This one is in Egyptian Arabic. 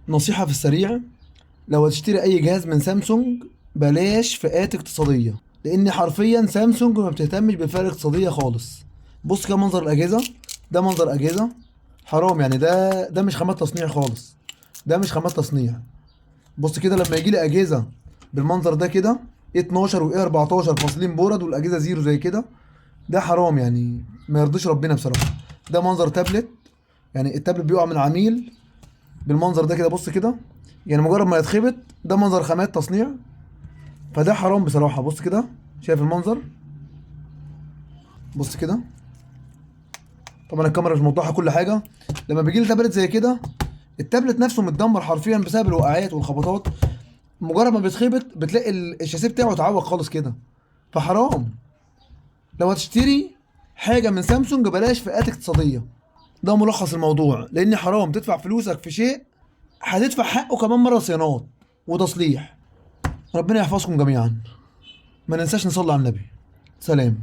نصيحة في السريع، لو هتشتري اي جهاز من سامسونج بلاش فئات اقتصادية، لان حرفيا سامسونج ما بتهتمش بالفئة الاقتصادية خالص. بص كده منظر الاجهزة، ده منظر اجهزة حرام يعني، ده مش خامات تصنيع خالص، ده مش خامات تصنيع. بص كده لما يجي لي اجهزة بالمنظر ده كده، 12 و 14 فاصلين board والاجهزة zero زي كده، ده حرام يعني، ما يرضيش ربنا بصراحة. ده منظر تابلت، يعني التابلت بيقع من عميل بالمنظر ده كده، بص كده يعني مجرد ما يتخبط ده منظر خامات تصنيع، فده حرام بصراحة. بص كده شايف المنظر، بص كده، طبعا الكاميرا مش موضحة كل حاجة. لما بيجي لي تابلت زي كده التابلت نفسه متدمر حرفيا بسبب الوقعات والخبطات، مجرد ما بيتخبط بتلاقي الشاسيه بتاعه اتعوج خالص كده، فحرام. لو هتشتري حاجة من سامسونج بلاش فئات اقتصادية، ده ملخص الموضوع، لان حرام تدفع فلوسك في شيء هتدفع حقه كمان مرة صيانات وتصليح. ربنا يحفظكم جميعا، ما ننساش نصلي على النبي. سلام.